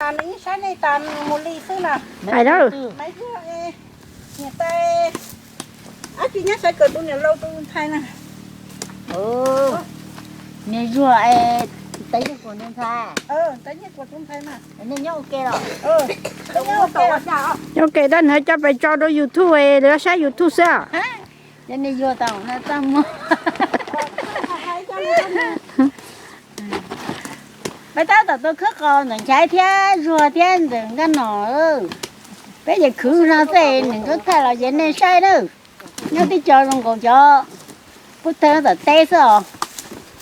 Nws yeej saib nej tas mus li xwb na. Hais lawm. Maiv Zuag, niam tais, ab tsis nyob sawv kawm tus niam laus tus ntxhais na. Niam Zuag, tais Nyiaj Kuam tus ntxhais. Tais Nyiaj Kuam tus ntxhais na. Nej nyob ua ke los? Nyob ua ke, tab nws coj pais tso rau YouTube es lawv saib YouTube xwb. Yog nej yuav tau na txaj muag. Peb tab tom tuaj khawb qos ntawm Nchaiv thiab Zuag thiab ntawm Nkaj Nom. Peb ces khwv no xwb, niam Ntsuab Thaij los ces nej saib na. Nyob teb chaws zoo nkaus cov pub thawj tom teb xwb os.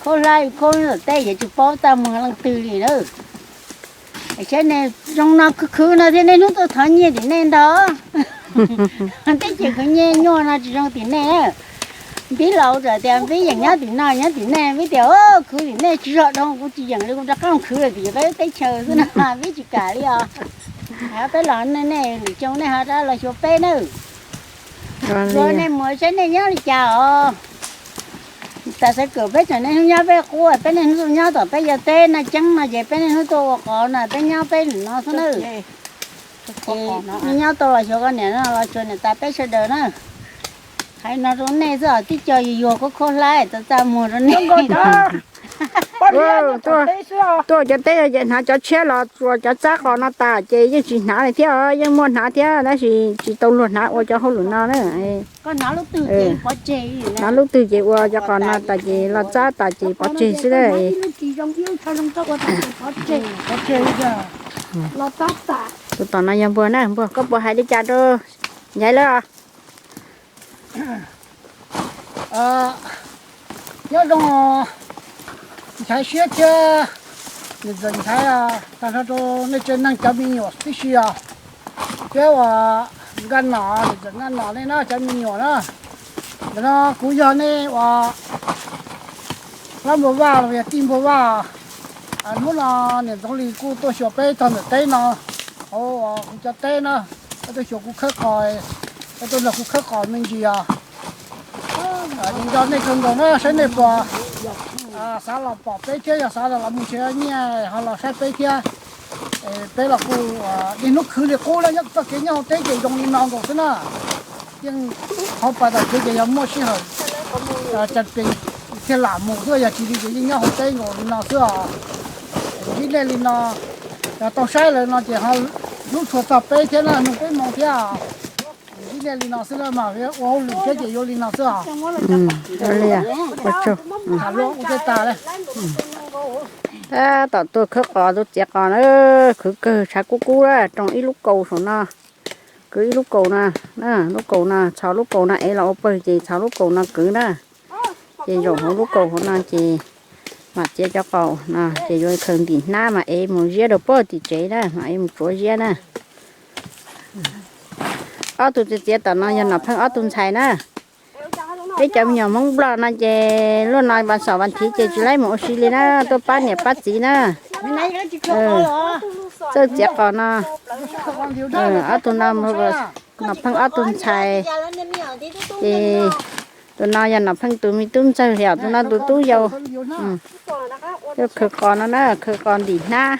Khaub hlab khaub tom teb ces tsis paub txaj muag leej twg li na. Saib nej zoo no khwv khwv no thiab nej hnub tuaj thov nyiaj tim nej ntag. Teb chaws khwv nyiaj nyuaj no tsis zoo tim nej. Npib laus txawm tias Npib yeem nyob tim no nyob tim nej, Npib tias khwv tim nej tsis zog dhau, kuv tsis yeem li, kuv rov qab mus khwv lawm tim peb teb chaws xwb no, Npib tsis kam li os. Peb los nej lwm xyoo nej ho rov los xyuas peb nawb. Xyuas nej mus saib nej nyob li cas os. Tas xav kawm peb tseem niaj hnub nyob peb qub, peb niaj hnub tuaj nyob tom peb yawg teb no ceeb no ces peb niaj hnub tuaj ua qos no peb nyob peb nim no xwb nawb. Nyob tau los xyuas koj niam no los xyuas niam tais peb sawv daws na. Hais no rau nej xwb os, tib co yuag yuag khaub khaub hlab txaj txaj muag rau nej. Tuaj cov teb ces hnav cov tshiab los tsuas cov txab qos no tas ces yeej tsis hnav li thiab, yeej muaj hnav thiab tab sis tsis tau luag hnav ua cov hauj lwm no na. Hnav lub twg ces ua cov qos no tas ces los txab tas ces pov tseg xwb na. Tus tom no yog Npuag na, Npuag koj puas hais li cas rau Nchaiv lawv os? Nyob zoo Nchaiv siab thiab niam ntxawm Nchaiv, tag nrho rau nej tsev neeg cov me nyuam tib si os. Thiab uas Nkaj Nom, niam ntxawm Nkaj Nom nej na cov me nyuam na. Ntawm no kuv yog nej uas hlob Npuag Vaj los yog tij Npuag Vaj. Hnub no niam Ntxoov Lis kuj tuaj xyuas peb txog ntawm teb no, hauv kuv cov teb na, peb tuaj xyuas kuv khawb qos, peb tuaj nrog kuv khawb qos me ntsis os. Nco nej kawg nkaus na, saib nej puas xav los pom peb thiab yog xav los mus nrhiav nyiaj ho los saib peb thiab. Peb los kuj niaj hnub khwv li qub na, nyob txoj kev nyob hauv teb ces zoo li no nkaus xwb na. Yeej qhov pas tom kev ces yog muaj sij hawm cas pes thiaj lam mus xwb, yog tsis li ces yeej nyob hauv teb nkaus li no xwb os. Ntsib nej li no, yog tau saib lawm no ces ho hlub tshua txog peb thiab na, nug peb moo thiab. Ntsib nej li no xwb na, mas ua hauj lwm thiab ces yuav li no xwb os. Tham luag ua thiaj tas li. Tab tom tuaj khawb qos, tuaj txiav qos na, khwv kawg tshav kub kub, roos ib lub kaus saum no, kwv ib lub kaus no, lub kaus no, txhos lub kaus no ev los ua pawg ces txhos lub kaus no kwv na. Ces zaum hauv lub kaus hauv no ces mam txiav cov qos no ces yuav khaws ntim hnab mas ev mus ziab rau pem tim tsev na, mam ev mus tsuav ziab na. Ob tug txiav txiav tom no yog Nom Pheej ob tug ntxhais na. Peb cov me nyuam Hmoob Nplog no ces luaj no vas xom vas thiv ces tsis laib mus ua si li na, tuaj pab niam pab txiv na. Txawj txiav qos no. Ob tug no Nom Pheej ob tug ntxhais, ces tus no yog Nom Pheej tus me tub ntxawg, yog tus no tus tub yau. Tuaj khaws qos no na, khaws qos ntim hnab.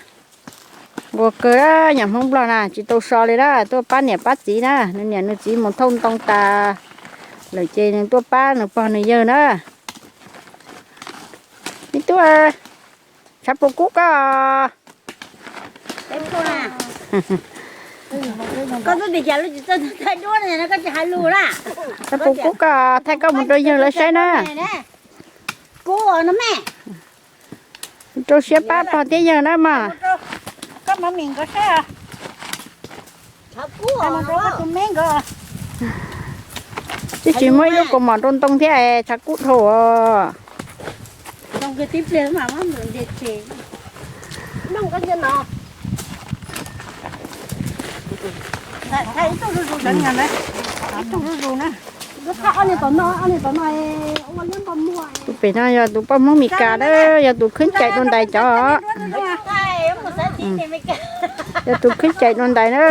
Nquag kawg, nyuam Hmoob Nplog na tsis tau so li na, tuaj pab niam pab txiv na, nws niam nws txiv mus thauj ntoo tas lawm ces nws tuaj pab nws pog nws yawg na. Me tub, tshav puas kub koj? Koj twb tias cas lub tsis txawj thaij duab no koj tsis hais lus na. Tshav puas kub koj, thaij koj mus rau yawg lawv saib na. Kub no me. Rau siab pab pog thiab yawg na mog. Twb tsis muab ib lub kaus mom rau ntoo thiab, tshav kub dhau os. Tus pem no yog tus poj Hmoob Mes Kas na, yog tus khwb cais dua ntais cov. Yog tus khwb cais dua ntais na.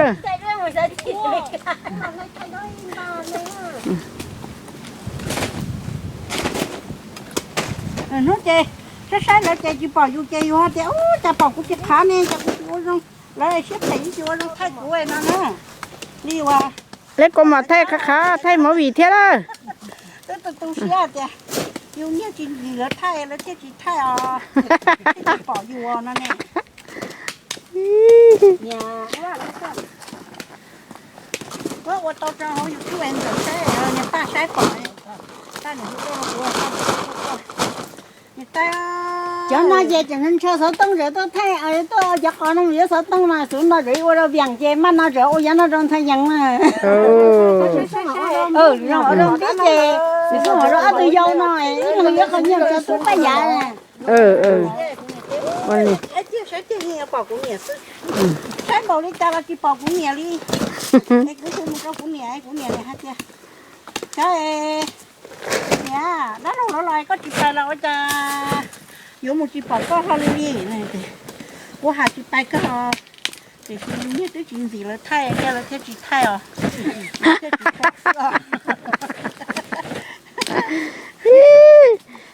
Hnub ces saib saib lawv ces tsis pom yus ces yus tias, ub, cas pom kuv tsis qhav ne, cas kuv tsis ua zoo. Siab phem ib tsis ua zoo thaij kuv no na. Li uas peb kuj mam thaij qhov qhav thaij movie thiab lawm. Twb tu tu siab tias yus niag tsis ntxim lawv thaij lawv thiaj tsis thaij os. Thiaj tsis pom yus no ne. Ua tau rau hauv YouTube ntawm saib, niag Paj saib pom. Paj niam hu tuaj rau kuv, Paj niam hu tuaj. Cov no ces tseem ntshaw xov tooj tseem tuaj thaij, tuaj cov qos no mus yuav xov tooj no, xub no tseem ua rau Vias ces maj no tseem ua yav no rau Ntxhais Yees na. Zoo ua rau npib ces nws xub hov rau ob tug yau no, ib leeg yuav qhov nyiaj rau tub Paj Yav. Saib npaum li cas los tsis pom kuv niam li. Es kuv hu mus rau kuv niam, kuv niam hais tias, Cov niam, dab laug los los koj tsis pais los ua cas yuav mus tsis pom koj hlo li li? Kuv hais tsis pais kawg, tiam sis niag twb tsis ntxim lawv thaij thiab lawv thiaj tsis thaij os.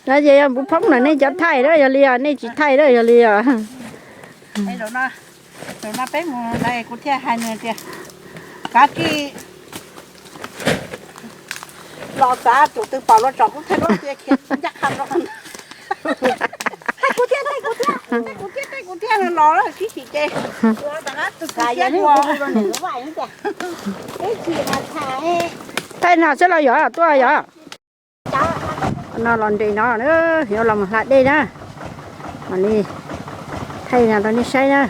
No ces yog npus phoob na, nej cov thaij lawm yog li os, nej tsis thaij lawm yog li os. Zaum no peb mus, kuv thiaj hais nws tias, kav tsij los xav tus twg pom los tsom kuv thiaj rub cia khiav ncaj qha rau. Thaij kuv thiab, thaij kuv thiab, thaij kuv thiab, thaij kuv thiab no los sib xis ces tus twg siab dua. Thaij no xwb los yog tuaj yog? No los nres no, yuav los mus hla dej na. Mam li thaij no rau nej saib na.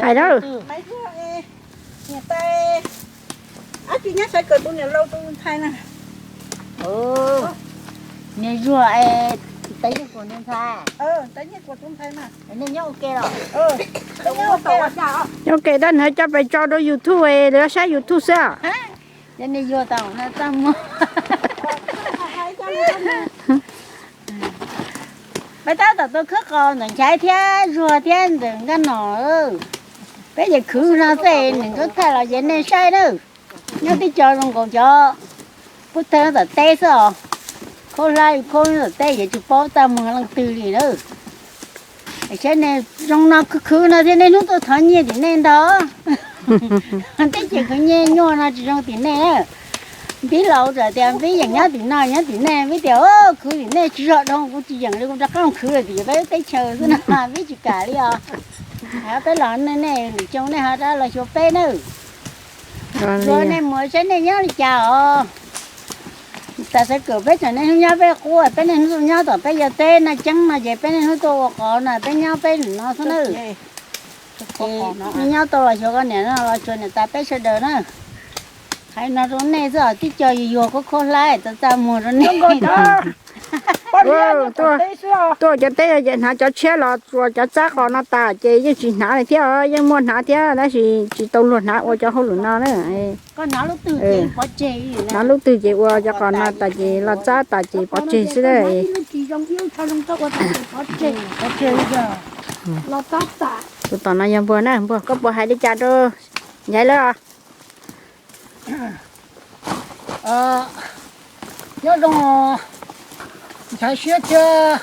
Hais na. Niam tais, ab tsis nyob sawv kawm tus niam laus tus ntxhais na. Niam Zuag, tais Nyiaj Kuam tus ntxhais. Nej nyob ua ke los? Nyob ua ke tab hnov coj pais tso rau YouTube, lawv saib YouTube xwb. Yog nej yuav tau na txaj muag. Peb tab tom tuaj khawb qos ntawm Nchaiv thiab Zuag thiab ntawm Nkaj Nom. Peb ces khwv no xwb, nws tub thaij los ces nej saib na. Nyob teb chaws zoo nkaus cov pub thawj tom teb xwb os. Khaub hlab khaub tom teb ces tsis paub txaj muag leej twg li na. Saib nej zoo no khwv khwv no thiab nej hnub tuaj thov nyiaj tim nej ntag. Teb chaws khwv nyiaj nyuaj no tsis zoo tim nej. Npib laus txawm tias Npib yeem nyob tim no nyob tim nej, Npib tias khwv tim nej tsis zog dhau, kuv tsis yeem li, kuv rov qab mus khwv tim peb teb chaws xwb no, Npib tsis kam li os. Peb los nej lwm xyoo nej ho rov los xyuas peb na. Xyuas nej mus saib nej nyob li cas os. Tas xav kom peb tseem niaj hnub nyob peb qub, peb niaj hnub tuaj nyob tom peb yog teb no ceeb no ces peb niaj hnub tuaj ua qos no, peb nyob peb no xwb na. Nyob tau los xyuas koj niam no los xyuas niam tais peb sawv daws na. Hais no rau nej xwb os, tib co yuag yuag khaub khaub hlab txaj txaj muag rau nej. Tuaj cov teb ces hnav cov tshiab los tsuas cov txab qos no tas ces yeej tsis hnav li thiab, yeej muaj hnav thiab tab sis tsis tau luag hnav ua cov hauj lwm no na. Hnav lub twg ces ua cov qos no tas ces los txab tas ces pov tseg xwb na. Tus tom no yog Npuag na, Npuag koj puas hais li cas rau Nchaiv lawv os? Nyob zoo Nchaiv siab thiab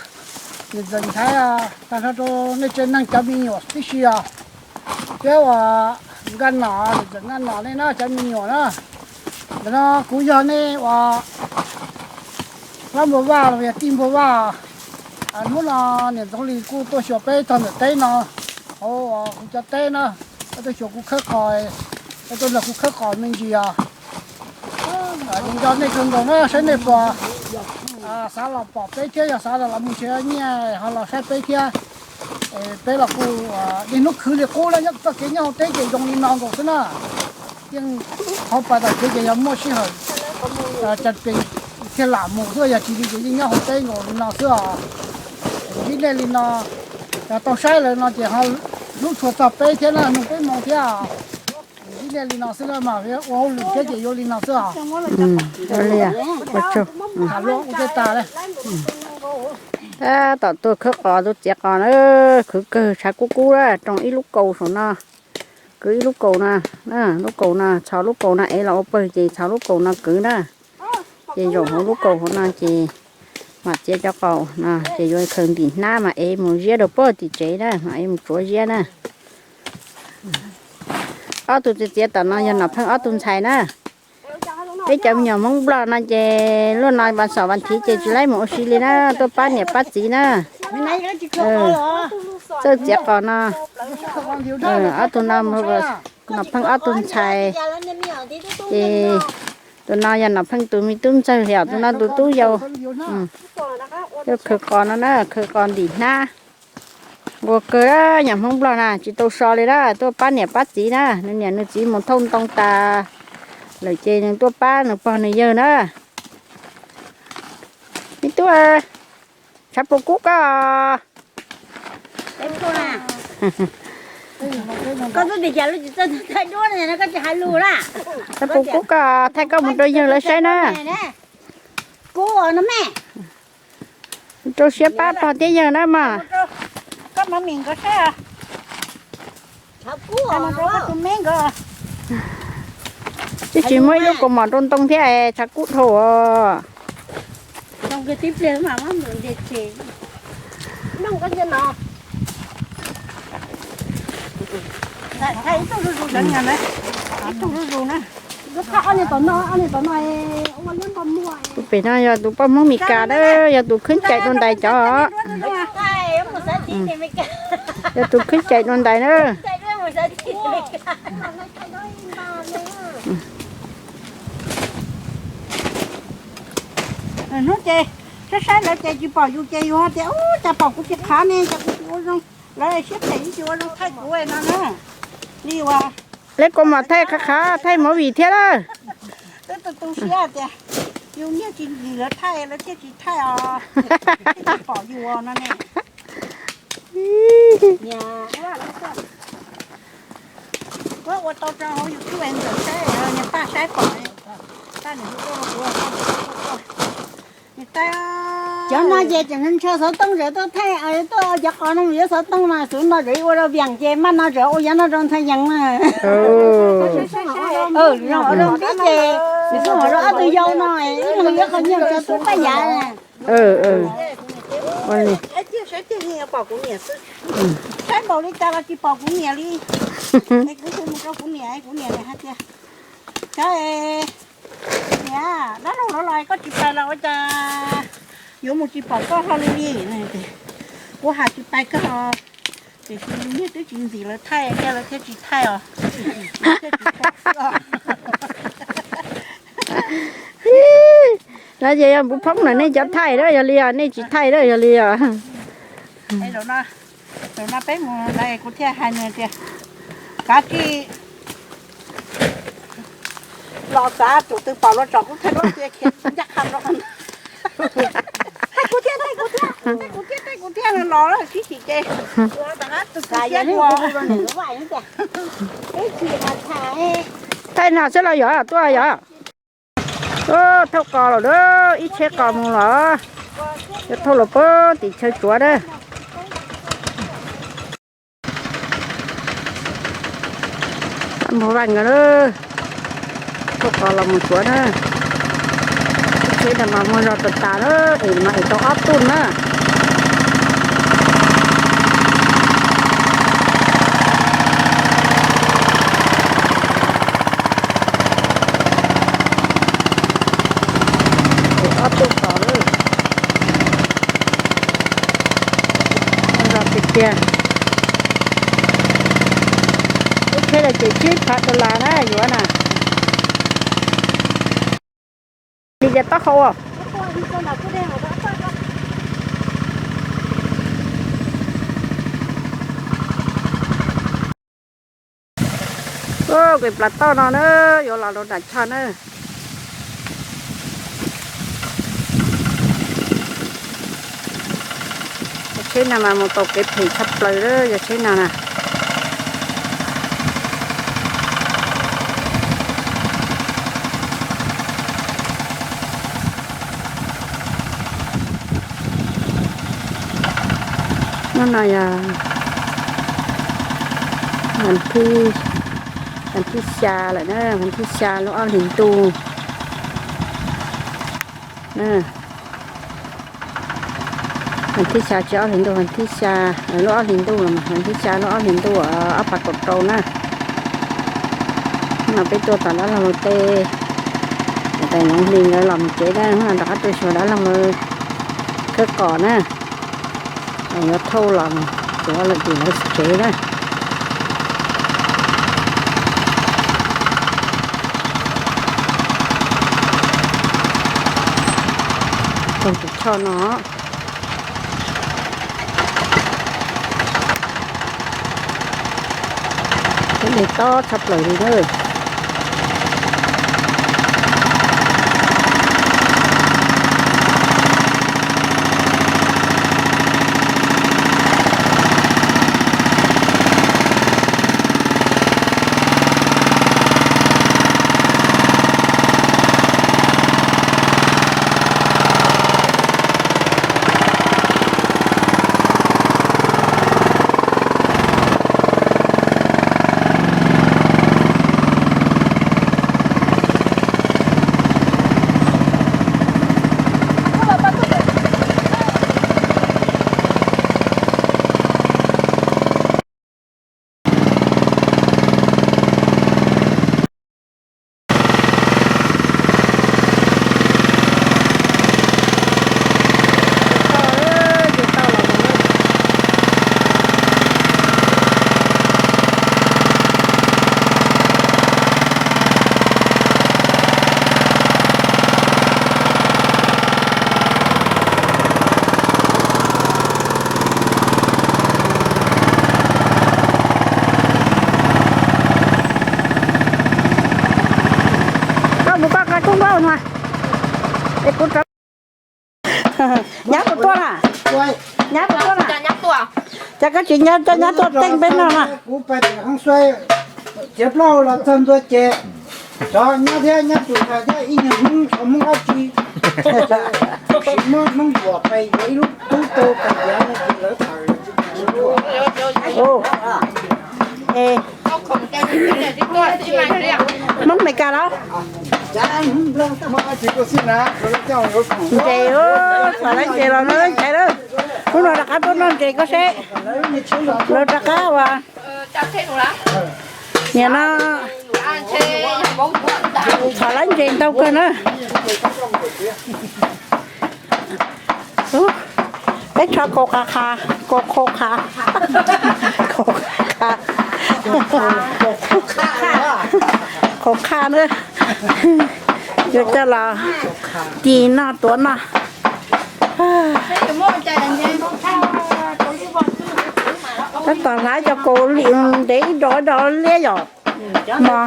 niam ntxawm Nchaiv, tag nrho rau nej tsev neeg cov me nyuam tib si os, thiab uas Nkaj Nom, niam ntxawm Nkaj Nom nej na cov me nyuam na. Ntawm no kuv yog nej uas hlob Npuag Vaj los yog tij Npuag Vaj. Hnub no niam Ntxoov Lis kuj tuaj xyuas peb txog ntawm teb no, hauv kuv cov teb na, peb tuaj xyuas kuv khawb qos, peb tuaj nrog kuv khawb qos me ntsis os. Nco nej kawg nkaus na, saib nej puas xav los pom peb thiab yog xav los mus nrhiav nyiaj ho los saib peb thiab. Peb los kuj niaj hnub khwv li qub na, nyob txoj kev nyob hauv teb ces zoo li no nkaus xwb na. Yeej qhov pas tom kev ces yog muaj sij hawm cas pes thiaj lam mus xwb, yog tsis li ces yeej nyob hauv teb nkaus li no xwb os. Ntsib nej li no, yog tau saib lawm no ces ho hlub tshua txog peb thiab na, nug peb moo thiab. Ntsib nej li no xwb na, mas ua hauj lwm thiab ces yuav li no xwb os. Tham luag ua thiaj tas li. Tab tom tuaj khawb qos, tuaj txiav qos na, khwv kawg, tshav kub kub, roos ib lub kaus saum no, kwv ib lub kaus no, lub kaus no, txhos lub kaus no ev los ua pawg ces txhos lub kaus no kwv na. Ces zaum hauv lub kaus hauv no ces Mam txiav cov qos no ces yuav khaws ntim hnab mas ev mus ziab rau puag tim tsev na, mam ev mus tsuav ziab na. Ob tug txiav txiav tom no yog Nom Pheej ob tug ntxhais na. Peb cov me nyuam Hmoob Nplog no ces luaj no vas xom vas thiv ces tsis laib mus ua si li na, tuaj pab niam pab txiv na. Txawj txiav qos no. Ob tug no Nom Pheej ob tug ntxhais. Ces tus no yog Nom Pheej tus me tub ntxawg, yog tus no tus tub yau. Tuaj khaws qos no na, khaws qos ntim hnab. Nquag kawg, nyuam Hmoob Nplog na tsis tau so li na, tuaj pab niam pab txiv na, nws niam nws txiv mus thauj ntoo tas lawm ces nws tuaj pab nws pog nws yawg na. Me tub, tshav puas kub koj? Koj twb tias cas lub tsis txawj thaij duab no koj tsis hais lus na. Tshav puas kub koj, thaij koj mus rau yawg lawv saib na. Kub no me. Rau siab pab pog thiab yawg na mas. Koj mus mis nkawd saib. Tus me nkawd. Twb tsis muab ib lub kaus mom rau ntoo thiab, tshav kub dhau os. Tus pem no yog tus poj Hmoob Mes Kas na, yog tus khwb cais dua ntais cov. Yog tus khwb cais dua ntais na. Hnub ces saib saib lawv ces tsis pom yus ces yus tias, ub, cas pom kuv tsis qhav ne, cas kuv tsis ua zoo, lawv siab phem tsis ua zoo thaij kuv no na. Li uas lawv kaus mom thaij qhav qhav thaij movie thiab lawm. Twb tu tu siab tias yus niag tsis ntxim lawv thaij lawv thiaj tsis thaij os, thiaj tsis pom yus no ne. Ua tau rau hauv YouTube ntawm saib, niag Paj saib pom, Paj niam hu tuaj rau kuv, Paj niam hu tuaj. Cov no ces tseem ntshaw xov tooj zem tuaj thaij, tuaj cov qos no mus yuav xov tooj mas xwv no zem ua rau Vias ces maj no zem ua yav no rau Ntxhais Yees na. Zoo pib ces nws xub hov rau ob tug yau no, ib leeg yuav qhov nyuag rau tub Paj Yav. Saib npaum li cas los tsis pom kuv niam li. Es kuv hu mus rau kuv niam, kuv niam hais tias, Cov niam, dab laug los los koj tsis pais los ua cas yuav mus tsis pom koj hlo li li. Kuv hais tsis pais koj, tiam sis niag twb tsis ntxim lawv thaij, lawv thiaj tsis thaij os. No ces yog puv phoob na, nej cov thaij na yog li os, nej tsis thaij na yog li os. Zaum no peb mus, kuv thiaj hais nws tias, kav tsij los xav tus twg pom los tsom kuv thaij duab cia khiav ncaj qha rau qhov no. Thaij kuv thiab, thaij kuv thiab, thaij kuv thiab, thaij kuv thiab no los sib xim ces. Thaij no xwb los yog tuaj yog. Thauj qos los lawm, ib tsheb qos mus los. Yuav thauj los puag tim chaw tsuav na. Mus vaj nkawd na, thauj qos los mus tsuav na. Ib tsheb no mas muag zog tas tas na, es mas es tau ob tug na. Ob tug qos lawm. Zoo tiag tiag. Lub tsheb no ces tsib phav dollar na yuav na. Li tias taub hau. Kev plas toj no na, yuav los rau nram chaw na. Yog tsheb no mas mus tau kev phem tshaj plaws, yog tsheb no na. Hnub no yog vas thib xya lawm na, vas thib xya lub ob hlis ntuj. Vas thib xya tsis ob hlis ntuj, vas thib xya, lub ob hlis ntuj los mas vas thib xya lub ob hlis ntuj ob phav kaum rau na. No peb tuaj tom dab laug lawv tej, tais Noov Hlis nkawd los mus tsev na, rov qab tuaj xyuas dab laug lawv khawb qos na. Yuav thauj los mus tsuav lawm tim lawv tsev na. Tus choj no. Lub npe tob tshaj plaws li na. Koj mus koj qa kub nkaus no. Es kuv rov, nyab puas tuaj na? Nyab puas tuaj na? Ces koj tsis nyab coj nyab tuaj teej peb noj na. Cov nyab thiab nyab tus ntxhais thiab ib nyuag Hmoob, Hmoob dab tsi, tab sis muab Hmoob yuam pais yuav ib lub tub rau pais yav no ces lawv tawm. Hmoob Meskas los? Ntses, txhom lawv ntses los no ntshai lawm. Hnub no rov qab tuaj noj ntses koj seb. Lawv rov qab uas, niam no, txhom lawv ntses ntau kawg na. Peb tsho kaus qha qha, kaus qhau qha, kaus qha, qhau qha na. Yuav coj los ci noj tuav noj. Tab tom hlais cov kaus ntev ib dos ib dos liab yom. No.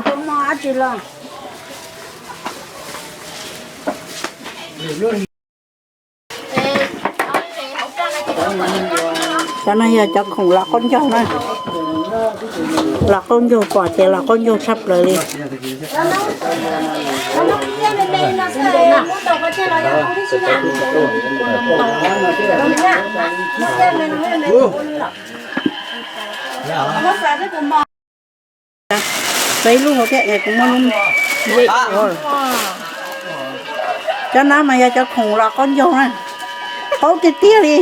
Cov no yog cov khoom los qaub ncaug na. Los qaub ncaug pom ces los qaub ncaug tshaj plaws li. Peb lub hauv thiab kuv muab lub. Cov no mas yog cov khoom los qaub ncaug na, qaub tiag tiag li.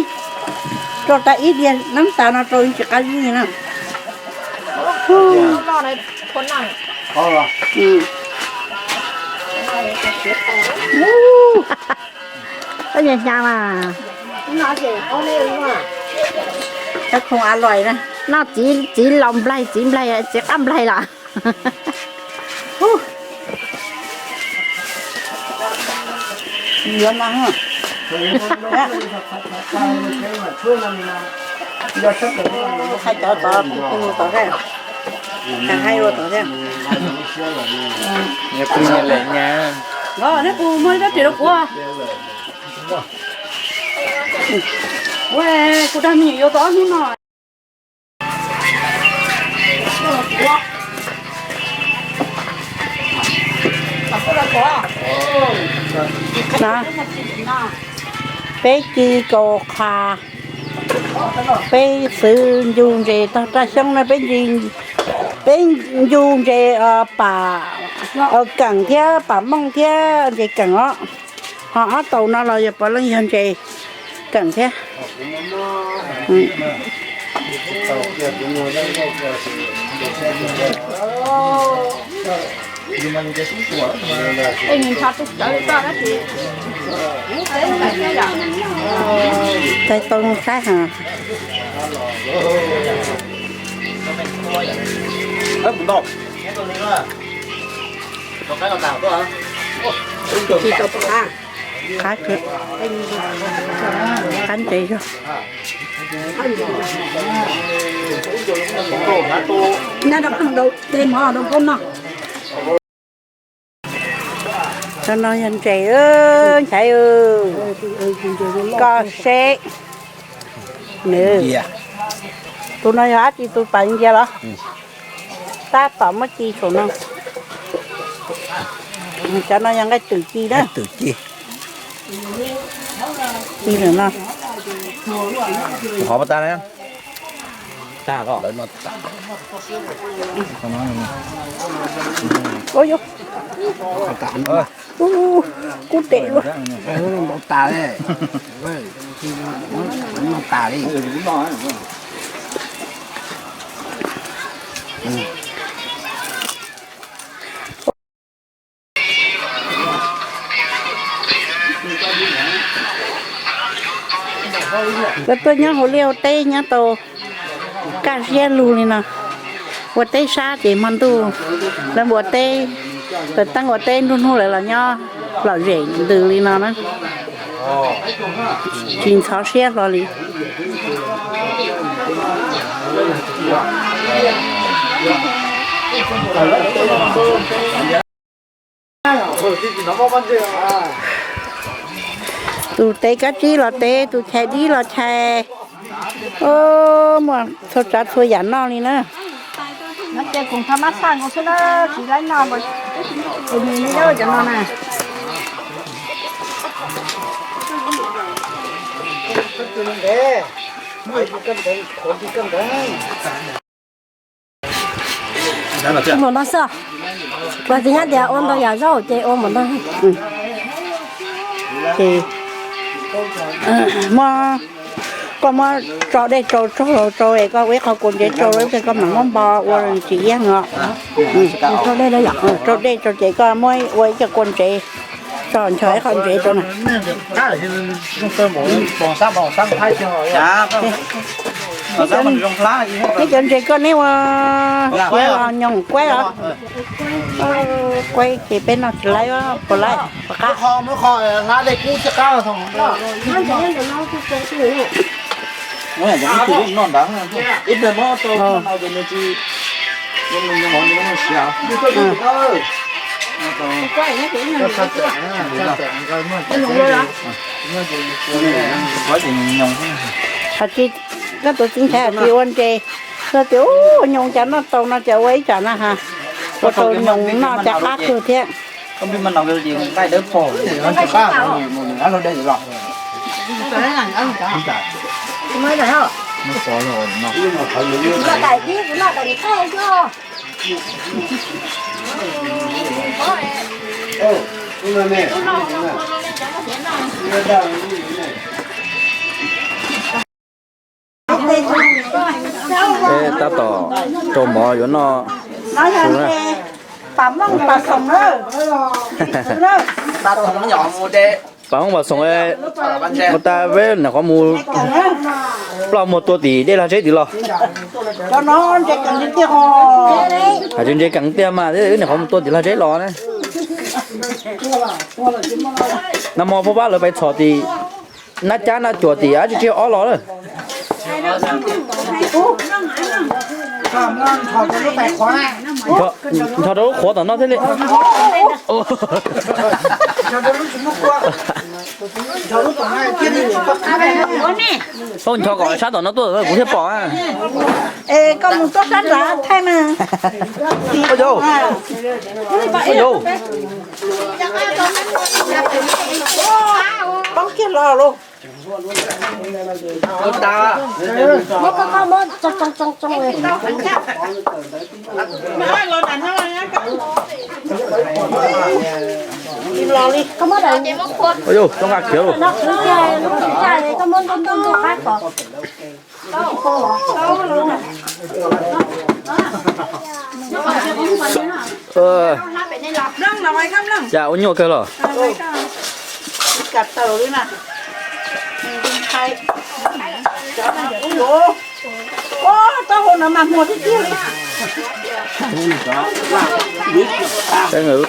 Rau tau ib diav nab tas no rau tsis qab zib na. Hnyav hnyav mas. Cov khoom a lois na. Noj txiv, txiv laus nplaig, txiv nplaig, txiv qab nplaig los. Hais cov tod, tod, hais ua tod thiab. Los neb puas muaj ib rab riam rau kuv? Kuv dag me nyuam yuav tau ob hnub no. Peb ci kaus qha, peb xwv ncu ntses tag raj xyoob na, peb, peb ncu ntses pam keem thiab pam mooj thiab ntses keem os. Ho ob taus no los yog puav leej yog ntses, Keem thiab. Tais tau saib hos. Qab, qab ntses zog. Cov no yog ntses, nchaiv, koj seb. Nws, tus no yog dab tsi tus pas ncia los? Tab tom muab ci saum no. Cov no yog nqaij twm ci na. Ci lawm no. Qhov tas, kub tes ua tas li. Lawv tuaj nyob hauv liaj ua teb nyob tau kaj siab lug li no. Ua teb sab ces hmo ntuj lawv mus ua teb, taws teeb ua teb, nruab hnub lawv los nyob lom zem ntws li no na. Tsis ntxhov siab hlo li. Tus tev kab tsib los tev, tus chais dib los chais. Muaj txhua tsav txhua yam noj li na. Mus no xwb. Kuv tsis nyob tias ua ntau yam zaub ces ua mus no. Ces muab, koj muab tso dej tsau tsaug los tsau es koj ua ib qho kua ntsev tsau, koj mam muab npo ua tsis iab no. Tsau dej tsau ces koj muab ua ib co kua ntsev, tso ncho ib qho ntsev rau na. Neb cov ntses koj neb ua kuaib los nyoos kuaib os? Kuaib ces peb noj tsis laib puas laib puas qab? Hais tsis, koj tus txiv ntxhais hais tsis ua ntses, koj tias ua nyoos cas noj tau no ces ua ib tsam na has, ua tau nyoos noj cas qab kawg thiab. Tab tom rau mov yuav noj. Pas Hmoob Pas Xoom, pas Hmoob Pas Xoom, ua tas peb niam qhuav mus ploj muag tua tim dej lag tsheb tim los. Hais tias ntses keev tiag mas wb niam qhuav mus tua tim lag tsheb los na. Nag hmo pab pab lawv pais txhom tim Nab Cab Nab Cuam tim dab tsi tsis ob los lawm. Ncho rau lub qhuav tom no thiaj li. Ncho kom sab tom no tuaj kuv thiaj pom. Es koj mus tuaj sab nrad thaij mas. Poob kiag los lauj. Ua yus, txhob nqa khiav lauj. Cas ua nyuaj kawg los?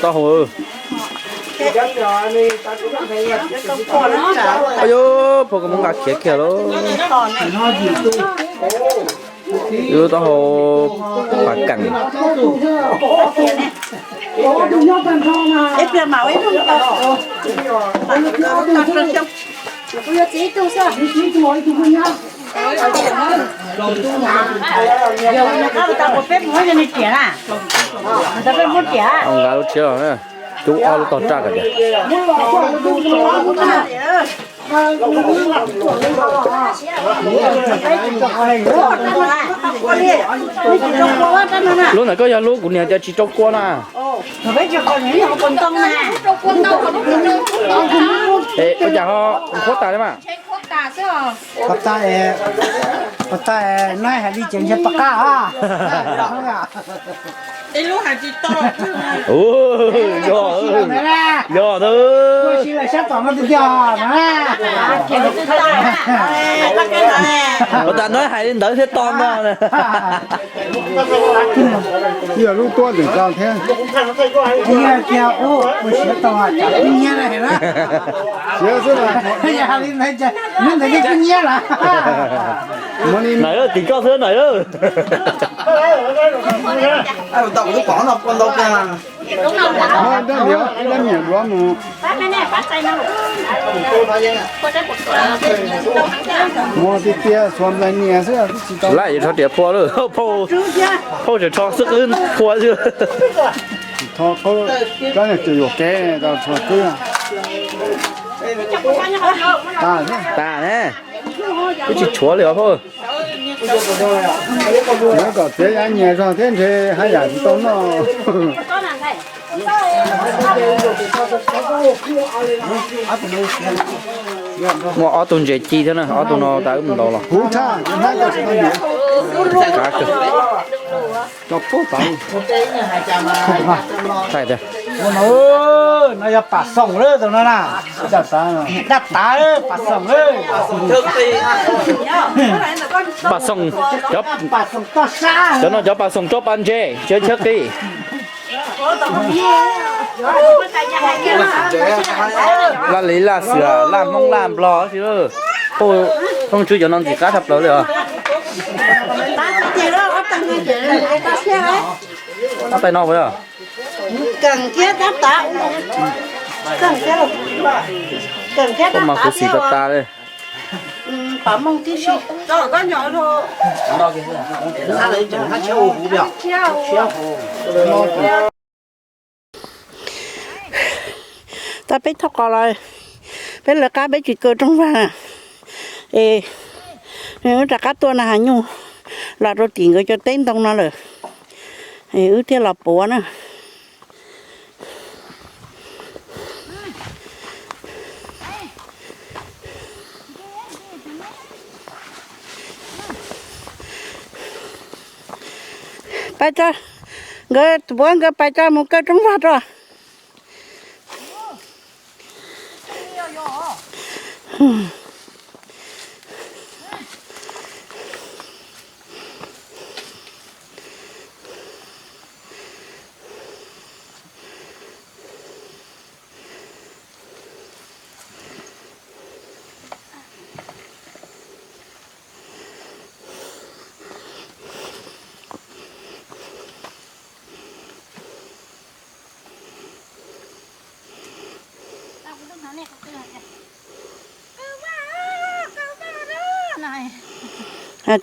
Taub hau. Yus, pog koj muab nqa khiav kiag lauj. Yus, taub hau pas keem. Nqa lub tshiab los, cub ob lub tog raj kom tiag. Lub ntawd koj yog lub kuv niam tias tsis rau kua na. Es ua cas ho qhuav tas li mas? Qhuav tas, qhuav tas, noj hais li ces ntshe pab qab. Yog, yog ntag. Qhuav tas noj hais li ntawd thiab to no. Yog lub tuab ntawm ko thiab. Yog tias ua siav tau cov kub nyiab na. Siav xwb, yog li ntawd, ntawd kub nyiab lawm. Nais, tim koj xwb nais. Muab dab liam, dab liam duav mus. Muab tiag tiag, xuas nplaig nias xwb. Laij, rho riam phua lawm, phauj tseem rho xwb qwb phua xwb. Rho qhov, kab niag tseem yuam kev, rho qwb. Tas ne, twb tsis tshuav li os phauj. Yuav kom txiav yav nyias zog thiab ntshe haj yam tsis tau noj. Muaj ob tug ntses ci thiab na, ob tug no tas wb mus ntaus los. Huv tshaj, hnab ko tsis tau nyiam. Kav kawg. Tso pub tau. Thaij tiag. No yog pam xoom lawm tus no na. Daj tav pam xoom lawm. Pam xoom, cov, cov no cov pam xoom rau pas ntses, cov chaw qis. Laj Lis, Laj Xwm, Laj Hmoob, Laj Nplog xwb. Phooj ywg, cov no ntxim qab tshaj plaws li os. Tab tais no puas yog? Phooj mas khuv xim tas tas li. Tau peb thauj qos los, peb lawv qab peb tsis kaw rooj vag na. Es wb rov qab tuaj na, hav nyuj los rau tim nkawd cov teb ntoo no lawm, es wb thiaj los puav na. Pais tso, nkawd puav nkawd pais tso mus kaw rooj vag tso.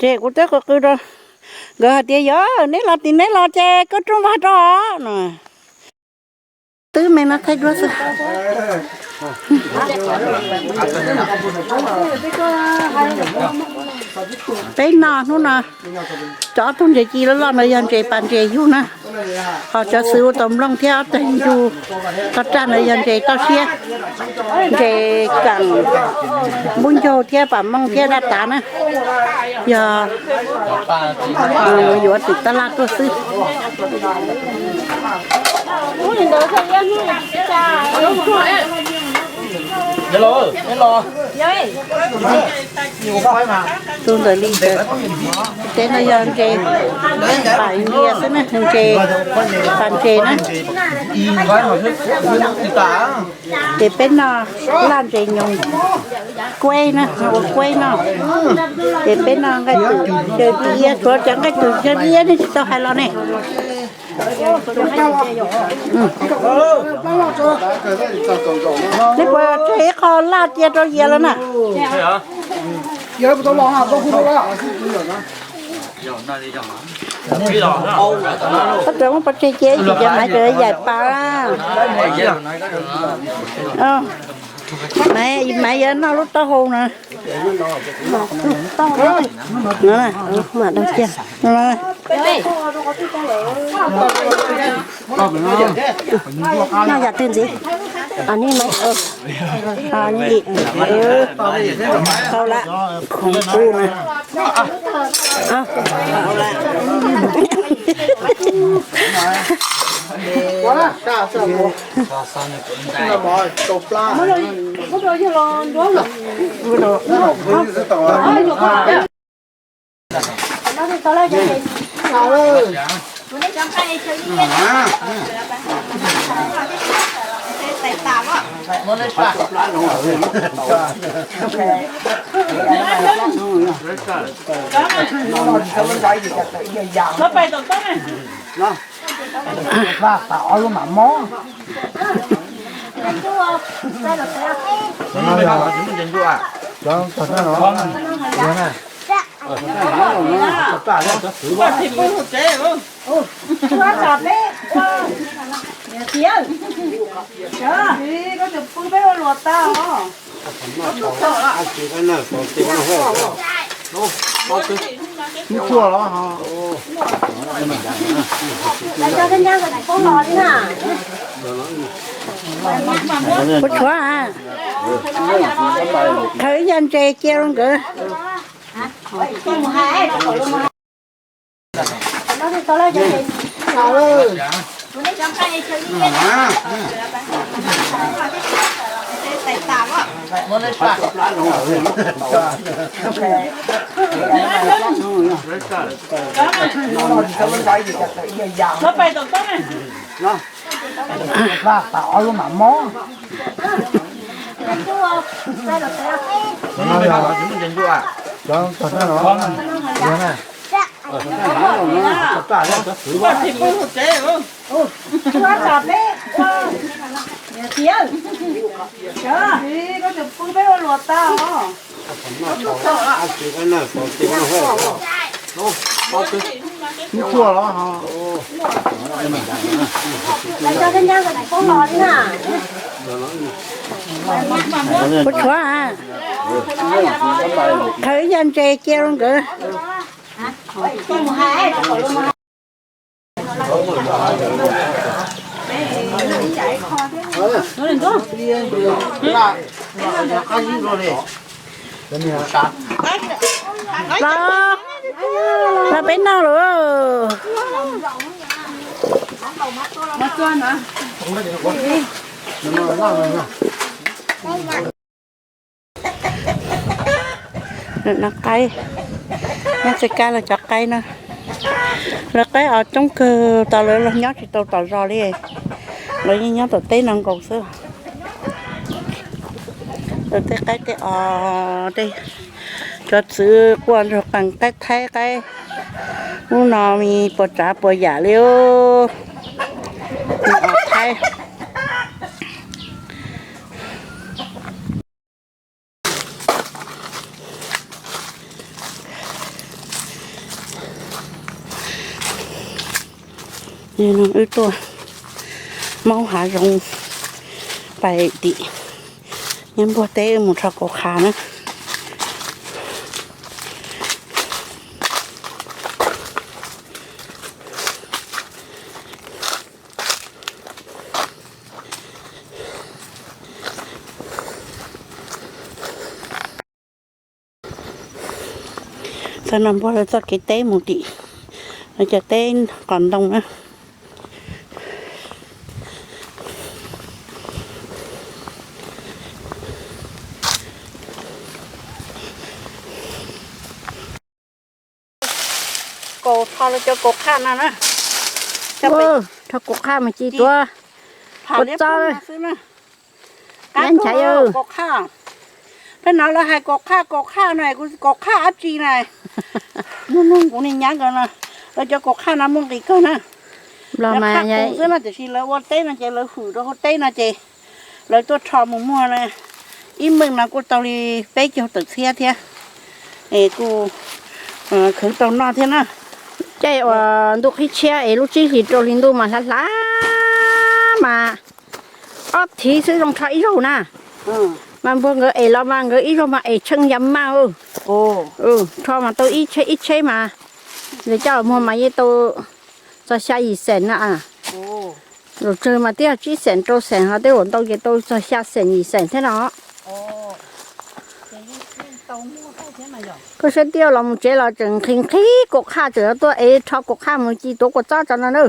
Ces kuv twb qw qw rau nkawd hais tias, yog neb los tim neb los ces kaw rooj vag rau no. Twb me no thaij duab xwb. Peb noj hnub no, cov ob tug ntses ci loj loj no yog ntses pas ntses yug na, ho cov xwb ua tau nplooj thiab ob teg ncu, toj raj no yog ntses toj siab, ntses kam npub ncaug thiab pas mooj thiab daj tav na, yog yuav tim tab laj tuaj xwb. Tus ntawm li ntawd, teb no yog ntses pas nyias xwb na, ntses pas ntses na. Ces peb noj laj ntses nyoos kueb na, ua kueb noj. Ces peb noj nqaij twm xyaw dib iab, tsuav cov nqaij twm xyaw dib iab nej tsis tau hais los ne. Nej puas tseg ib qho laj cia rau yias lawm na? Koj tseem muab pov tseg cia ib chim ces Maiv tseem yaim pas. Maiv, Maiv yuav noj lub taub hau na. Noj yam twg ntxiv? Tau lawm, khoov qub na. Kuv tshuav, khaws ib yam ntses cia rau nkawd. Kuv tshuav, khaws ib yam ntses cia rau nkawd. Los, los peb noj lawm. Lawv noj qaib, nyob tsis kab lawv cov qaib na. Lawv qaib os coob kawg, tos lawv los nyob tsis tau tom zos li. Lawv yeej nyob tom teb no nkaus xwb. Lawv tej qaib tej os, tej cov txwv quaj nrog qees qaib thaib qaib. Hnub no me puas tsav puas yam li os. Thaib. Wb tuaj maub hav zoov pais tim nyob npuag teb mus rho kaus qha na. Nag npog lawv txoj kev teb mus tim lawv cov teb qos ntoo na. Kaus, rho lawv cov kaus qhaj no na. Rho kaus qhaj mus ci tuav kua txob xwb na. Kaus qhaj, peb no lawv hais kaus qhaj, kaus qhaj no, kaus qhaj dab tsi na? Muaj neeg kuv niag nyab nkawd no, lawv cov kaus qhaj no muaj nqis kawg na. Lawv qhaj qus xwb no, tiam sis lawv ua teb no ces lawv hwm rau hauv teb no ces lawv tuaj rho mus muag na. Ib meej no kuj tau li peb caug tawm txhiab thiab, es kuj khwv tau noj thiab na. Caij uas ntuj qhib tshiab es lub tsib hlis rau hli ntuj mas hlav hlav mas ob thiv xwb zoo rho ib zaug na. Mas npog nkawd es los mas nkawd ib zaug mas es tsheej ya maj. Rho mas tau ib tsheb ib tsheb mas, nkawd coj los muag mas yeej tau txog xya yim xees na. Zaum tsawg mas twb yog tsib xees rau xees, ho tej zaum ntau ces tau txog xya xees yim xees thiab no. Koj saib, twb los mus tsev los tseem nqhis nqhis kaus qhaj, tseem yuav tuaj es rho kaus qhaj mus ci tuav kua txob tso no na.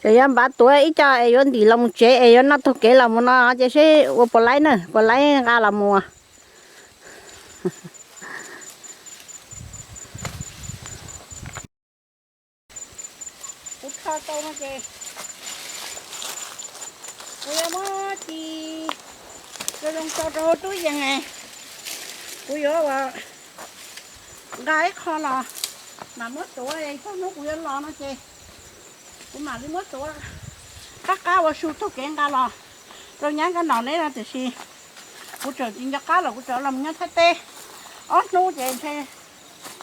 Tseem yuav npav tuav ib co es yuav ntim los mus tsev es yuav noj taug kev los mus no ces seb ua puas laib na, puas laib nqa los mus. Kuv rho tau no ces kuv yuav muab ci zoo zoo tso rau hauv tub yees. Kuv yuav ua nqa ib qho los mam muab tuav, txog hnub kuv yuav los no ces kuv mam li muab tuav qab qab ua su taug kev nqa los rau nyab nkauj Nom neb no, tiam sis kuv tseem tsis nco qab los kuv tseem los nyob Thaib teb ob hnub ces ntshe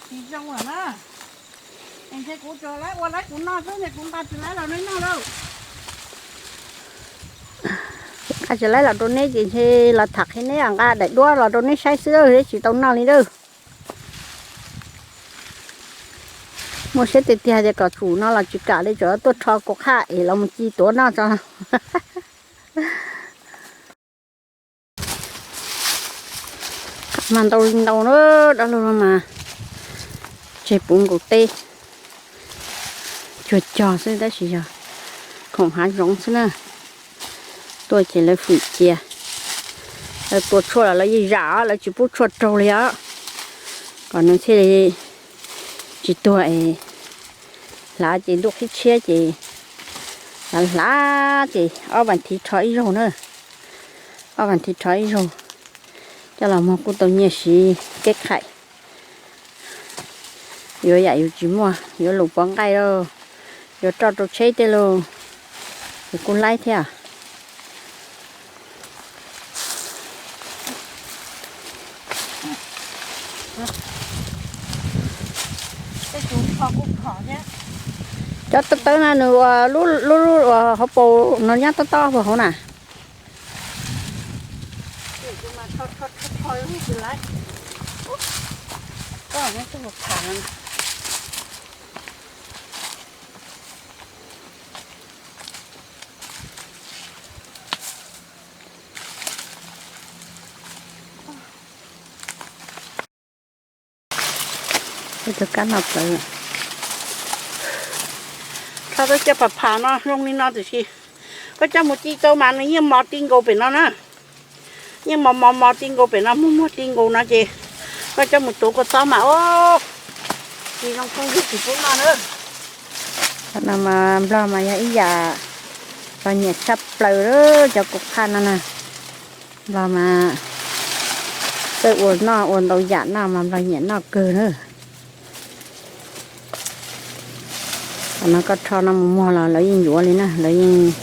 tsis zoo lawm na. Es ntshe kuv tsuas laib ua laib kuv noj xwb, ntshe kuv nqa tsis laib los neb noj lauj. Nqa tsis laib los rau neb ces ntshe los tham qhia neb, nqa daim duab los rau neb saib xwb, neb tsis tau noj li lauj. Muaj siab tiag tiag tias kom tsum no los tsis kam li, tseem tuaj rho kaus qhaj es los mus ci tuav noj tso. Mas ntau li ntau na, dab laug no mas tseg puv nkaus teb cuag cog xwb tab sis yog khoom hav zoov xwb na. Tuaj ces lawv fwm cia, lawv tua tshuaj los lawv yeej zam, lawv tsis pub tshuaj raug li os. Kom nws thiaj li tsis tuag es hlav ces ntuj qhib tshiab ces hlav hlav ces ob vas thiv rho ib zaug na. Ob vas thiv rho ib zaug, coj los muag kuj tau nyiaj siv keb qhaim. Yuav yam yus tsis muaj, yuav lus pov nqaij lauj, yuav roj rau tsheb tej lauj, ces kuj laib thiab. Cov tawb tawb no nws ua lub lub ua hauv paus no nyob tob tob puag hauv na. Cov kab no plawv. Rho tau cov pham pham no zoo li no tiam sis koj coj mus ci tau mas nws yeej mos ti nkaus pem no na. Yeej mos mos mos ti nkaus pem no, muag muag ti nkaus no ces koj coj mus tuav kua txob mas o, ci zoo phooj ywg tsis pub noj na. Qhov no mas Nplog mas yog ib yam Nplog nyiam tshaj plaws cov kaus qhaj no na. Nplog mas txawj ua noj ua ntau yam noj mas Nplog nyiam noj kawg na. Qhov no koj rho no mus muag los lawv yeej yuav li na, lawv yeej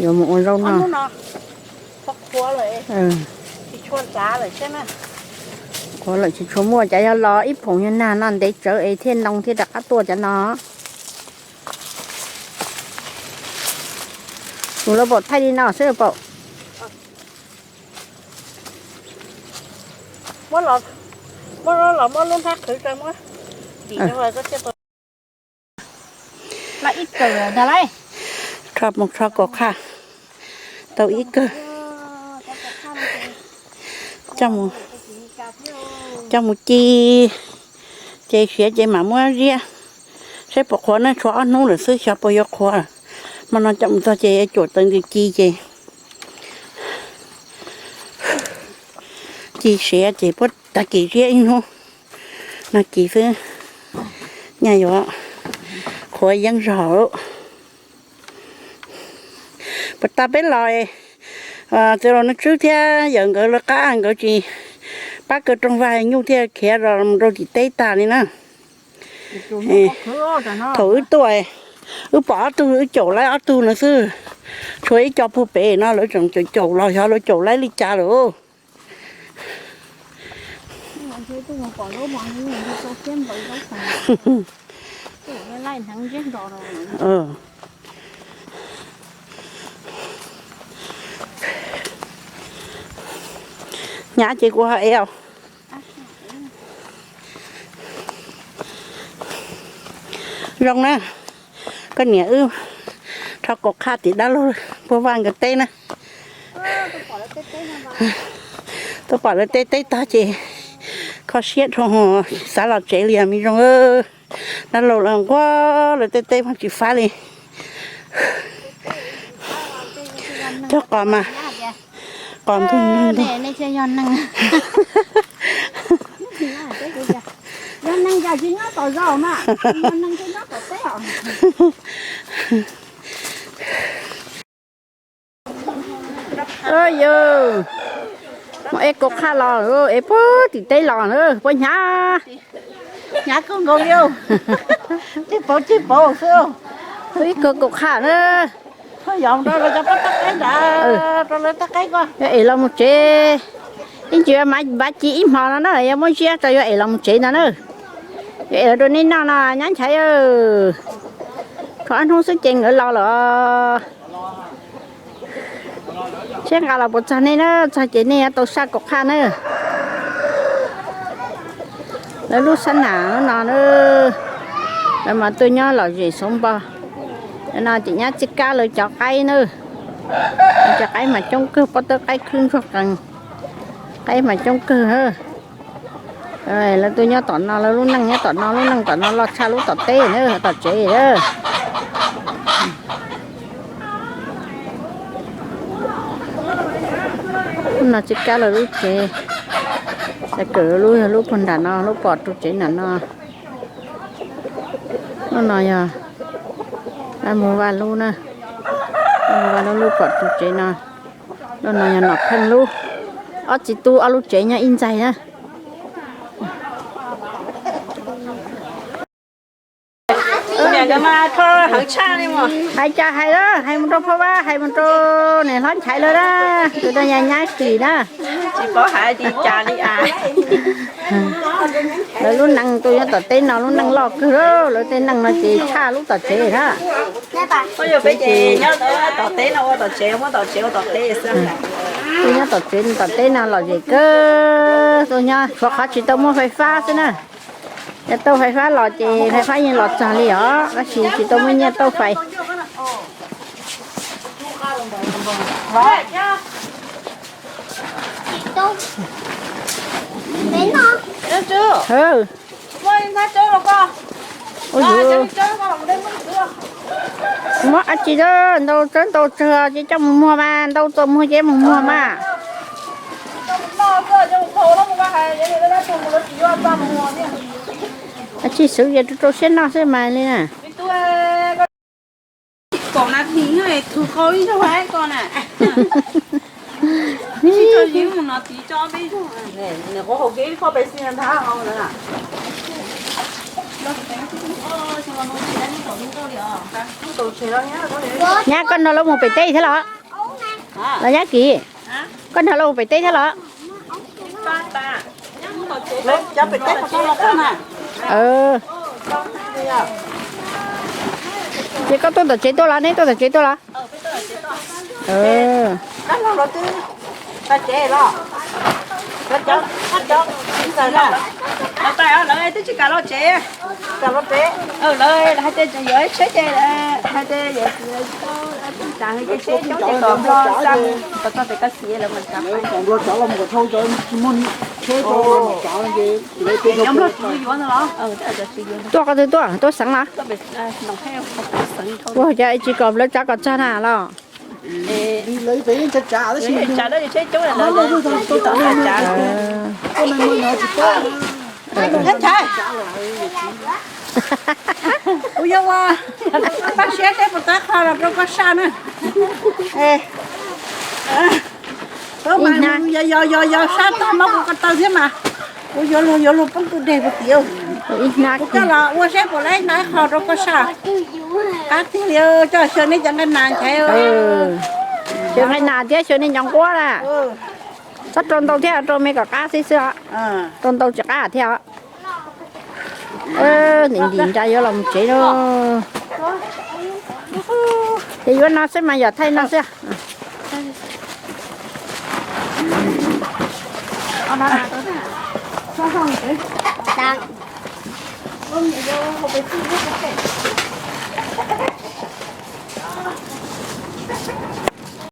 yuav mus ua zaub noj. Qhuav lawm tsis tshua muaj, cas yog los ib phoom yog nag no ntev tsawv es thiaj ntoo thiaj rov qab tuaj cov no. Tus lawv pom thaij li no xwb pom. Muab los, muab los muab lub hnab qhwv rau muab dim rau. Rho mus rho kaus qhaj tau ib kawg, coj mus ci Ces siav ces mam muab ziab saib puas qhuav na, tshuav ob hnub lawm xwb xyov puas yuav qhuav. Hmo no coj mus txog ces yuav cuam taws ntws ci ces ci siav ces puab tag kis ziab ib hnub no kis xwb, nyaj yuav qhuav yeeb zog. Puas tas peb los, txiv laus Naj Tswb thiab yawm nkawd lawv qab nkawd tsis pab kaw rooj vag nyuj thiaj khiav los mus rau tim teb tag li na. Thaum wb tuaj, wb pom ob tug wb caum laib ob tug no xwb, tshuav ib co puag pem no lawv tseem caum caum los xyov lawv caum laib li cas lawm. Hnyav ces kuv ho ev os. Zoo na, koj niam wb rho kaum qhaj tim dab laug puag vaj nkawd teb na. Tuaj pom lawv tej teb tag ces kho siab dhau, xav los tsev li os me zoo. Dab laug los nquag lawv tej teb mas tsis fab li. Cog qos mas, qos ntug ntug. Yog neeg cas tsis nyob tom zos mas, yog neeg thiaj nyob tom teb os. Yog mus ev kaum qhaj los, ev puag tim teb los na, puab hnyav, hnyav kawg nkaus li. Cig pauv cig pauv xwb. Ib kaum qhaj na. Yog rau lawv cov pob tawb qaib ntawd, rau lawv tawb qaib ko. Yuav ev los mus tsev, ib ntsis yuav npav ci ib hmo no na, yuav muab ziab tso yuav ev los mus tsev no na. Yuav ev los rau nej noj no nyab nchaiv. Tshuav ob hnub xwb ces nkawd los lawm. Seb nqa los puas txog nej na, txog ces nej yuav tau saj kaum qhaj na. Lawv lub sab nam no na, lawv mas tuaj nyob lom zem xauv npo. No ces nyab txij kab lawv cov qaib na, cov qaib mas coob kawg, pob tawb qaib khwb ntsuag qees, qaib mas coob kawg. Lawv tuaj nyob tom no, lawv lub neej nyob tom no, lub neej tom no loj tshaj lub tom teb na, tom tsev na. Lub no tsis kab lawv lub tsev, kawm lub yog lub puag nram no, lub pom ru tsev nram no. Lub no yog Vaj Muag Vaj lub na, Vaj Muag Vaj lub, lub pom ru tsev no. Lub no yog Nom Pheej lub. Ob txiv tub ob lub tsev nyob ib ntxaig na. Hais cas hais lawm, hais mus rau Phaj Vab, hais mus rau niam hlob Nchaiv lawm na, tus rau nyab nyab Kim na. Tsis paub hais li cas li as. Lawv lub neej tuaj nyob tom teb no lub neej loj kawg, lawv tej neej no ces tshaj lub tom tsev na. Tuaj nyob tom tsev, muab tom tsev ua tom teb xwb. Tuaj nyob tom tsev tom teb no lom zem kawg, tuaj nyob tshuav qhov tsis tau muaj fais fab xwb na. Yog tau fais fab los ces fais fab yeej los txog li os, tab sis tsis tau muaj nyiaj tauj fais. Ua muab dab tsi ntau tsawg ntau tsawg ces coj mus muag mas, ntau txaus muag ces mus muag mas. Dab tsi xwb ces rau rau siab noj xwb mas li na. Nyab, koj nrog lawv mus pem teb thiab los? Los nyab Kim, koj nrog lawv mus pem teb thiab los? Ces koj tuaj tom tsev tuaj los, neb tuaj tom tsev tuaj los? Lawv twb tsis kam los tsev. Lawv hais tias yuav tsheb ces hais tias tsheb coob ces kom nplog xa mus kom txog pem koj xiv lawv mam Tuaj qhov twg tuaj, tuaj xeev los? Ua cas ib tsis kom lawv tsav kom txog na los? Kuv yuav ua paj siab seb puas tau qho los rau koj saj na. Yog yog yog sab tag mob kuv ko taw thiab mas. Kuv yuav luag yuav luag poob kwj deg puag tim. Kuv coj los ua seb puas tau qho rau koj saj. Qab tiag li, coj xyaw nej cov nqaij nas nchaiv. Xyaw nqaij nas thiab xyaw nej cov nquab na. Txhob rau ntau thiab, rau me kom qab xwb xwb os. Rau ntau tsis qab thiab os. Ntim ntim nra yuav los mus tsev lauj. Ces yuav no xwb mas yom, thaij no xwb.